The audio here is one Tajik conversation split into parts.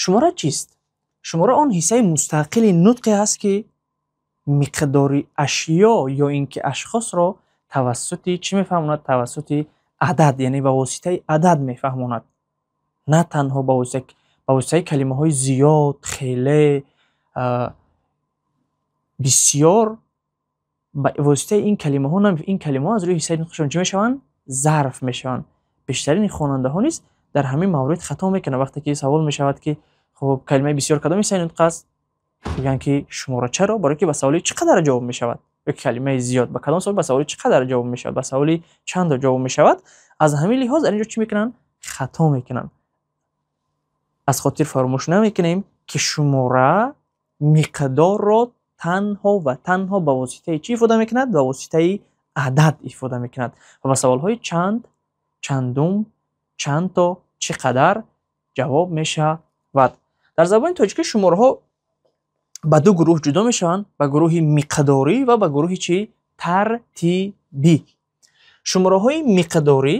Шумора чист? Шумора он ҳиссаи мустақили нутқе аст, ки миқдори ашё ё ин ки ашхосро тавассути чӣ мефаҳмонад? Тавассути адад, яъне ба воситаи адад мефаҳмонад. На танҳо ба воситаи калимаҳои зиёд, хеле, бисёр, ба воситаи ин калимаҳо, ин калимаҳо аз рӯи ҳиссаи нутқашон чӣ мешаванд? Зарф мешаванд. Бештарини хонандаҳо низ дар ҳамин маврид хато мекунанд. Вақте ки савол мешавад, ки хуб, калимаи бисёр кадом ҳиссаи нутқ аст? Мегӯянд, ки шумора. Чаро? Барои ки ба саволи чӣ қадар ҷавоб мешавад? Ё калимаи зиёд ба кадом савол? Ба саволи чӣ қадар ҷавоб мешавад? Ба саволи чанд ҷавоб мешавад? Аз ҳамин лиҳоз дар инҷо чӣ мекунанд? Хато мекунанд. Аз хотир фаромӯш намекунем, ки шумора миқдорро танҳо ва танҳо ба воситаи чӣ ифода мекунад? Ба воситаи адад ифода мекунад. Ва ба саволҳои чанд, чандум, чанд то, чӣ қадар ҷавоб мешавад. Дар забони тоҷикӣ шумораҳо ба ду гурӯҳ ҷудо мешаванд: ба гурӯҳи миқдорӣ ва ба гурӯҳи чӣ? Тартибӣ. Шумораҳои миқдорӣ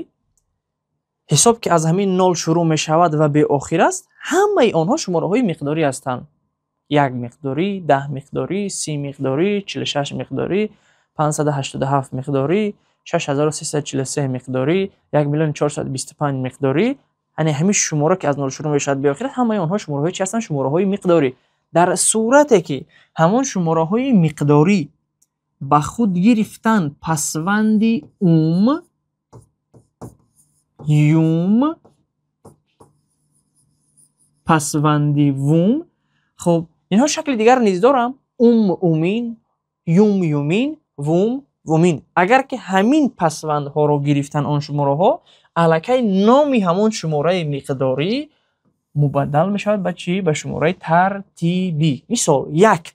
ҳисоб ки аз ҳамин нол шурӯъ мешавад ва беохир аст, ҳамаи онҳо шумораҳои миқдорӣ ҳастанд. 1 миқдорӣ, 10 миқдорӣ, 30 миқдорӣ, 46 миқдорӣ, 587 миқдорӣ, 6343 миқдорӣ, 1 425 миқдорӣ. Яъне ҳамин шумора ки аз нол шурӯъ мешавад беохир, ҳамаи онҳо шумораҳои чӣ ҳастанд? Шумораҳои миқдорӣ. Дар сурате ки ҳамон шумораҳои миқдорӣ ба худ гирифтан пасванди ум, юм, пасванди вум, хуб, инҳо шакли дигар низ доранд: ум, умин, юм, юмин, вум, вумин. Агар ки ҳамин пасвандҳоро гирифтан он шумораҳо, аллакай номи ҳамон шумораи миқдорӣ мубаддал мешавад ба чӣ? Ба шумораи тартибӣ. Мисол, 1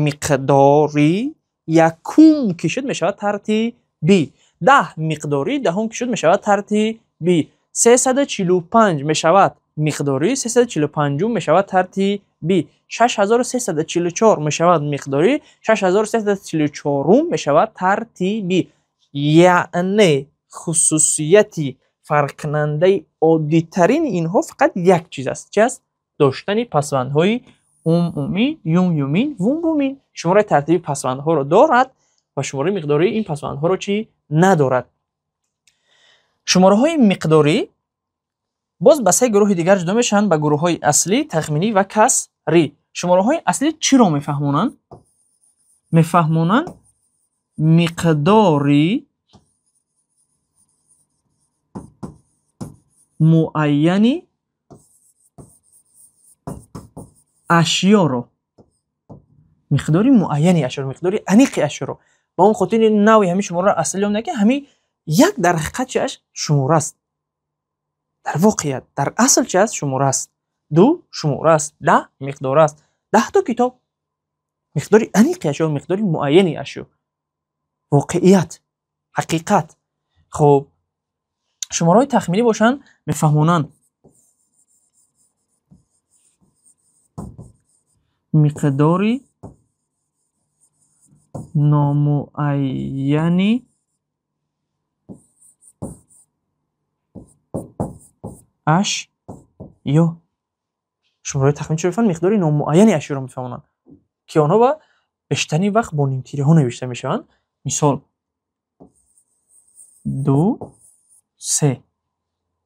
миқдорӣ, якум ки шуд мешавад тартибӣ, 10 миқдорӣ, даҳум ки шуд мешавад тартибӣ, 345 мешавад миқдорӣ, 345 мешавад тартибӣ, 6344 мешавад миқдорӣ, 6344 мешавад тартибӣ. Яъне хусусияти фарқкунандаи оддитарини инҳо фақат як чиз аст. Чӣ аст? Доштани пасвандҳои ум, умин, юм, юмин, вум, вумин. Шумораи тартибии пасвандҳоро дорад ва шумораи миқдории ин пасвандҳоро чӣ? Надорад. Шумораҳои миқдорӣ боз ба се гурӯҳи дигар ҷудо мешаванд: ба гурӯҳҳои аслӣ, тахминӣ ва касрӣ. Шумораҳои аслӣ чиро мефаҳмонанд? Мефаҳмонанд миқдори муайяни ашёро, миқдори муайяни ашёро, миқдори аниқи ашёро. Ба он хотир навъи ҳамин шумораро аслӣ ном ки ҳамин як дар ҳақиқат чи аст? Шумора аст. Дар воқеият, дар асл чи аст? Шумора аст. 2 шумора аст, 10 миқдор аст. 10 то китоб миқдори аниқи ашё, миқдори муайяни ашё, воқеият, ҳақиқат. Хуб, шумораҳои тахминӣ бошанд мефаҳмонанд миқдори номуайяни ашё. Шумораҳои тахминӣ чиро мефаҳмонанд? Миқдори номуайяни ашёро мефаҳмонанд, ки онҳо ба бештарин вақт бо нимтираҳо навишта мешаванд. Мисол, 2, 3,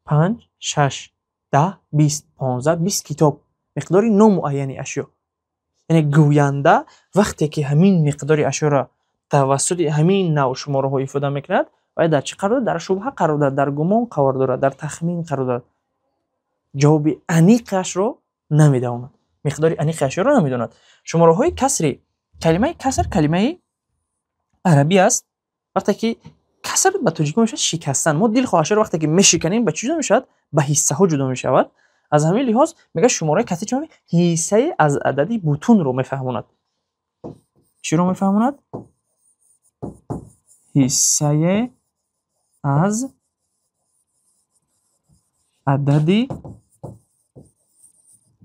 5, 6, 10, 20, 15, 20 китоб. Миқдори номуайяни ашё. Яъне гӯянда вақте ки ҳамин миқдори ашёро тавассути ҳамин навъ шумораҳо ифода мекунад, вай дар чӣ қарор дорад? Дар шубҳа қарор дорад, дар гумон қарор дорад, дар тахмин қарор дорад. Ҷавоби аниқашро намедонад, миқдори аниқи ашёро намедонад. Шумораҳои касрӣ. Калимаи каср калимаи арабӣ аст. Вақте ки каср ба тоҷикӣ мешавад шикастан. Мо дилхоҳ ашёро вақте ки мешиканем, ба чӣ ҷудо мешавад? Ба ҳиссаҳо ҷудо мешавад. Аз ҳамин лиҳоз мегӯяд шумораи касрӣ чӣ мефаҳмад? Ҳиссае аз адади бутунро мефаҳмонад. Чиро мефаҳмонад? Ҳиссае аз адади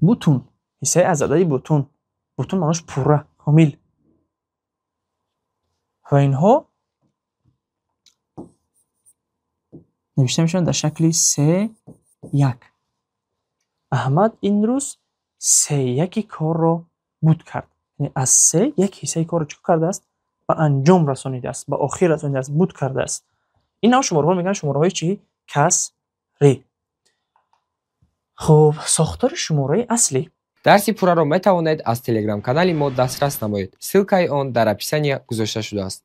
бутун. Ҳиссае аз адади бутун. Бутун маънош пурра, комил. Ва инҳо навишта мешаванд дар шакли 3, 1. Аҳмад ин рӯз Сеяки корро буд кард, яъне аз се як ҳиссаи корро чӣ кардааст? Ба анҷом расонидааст, ба охир расонидааст, буд кардааст. Ин навъ шумораҳо мегӯянд шумораҳои чӣ? Касрӣ. Хуб, сохтори шумораи аслӣ. Дарси пурраро метавонед аз телеграм-канали мо дастрас намоед. Ссылкаи он дар описания гузошта шудааст.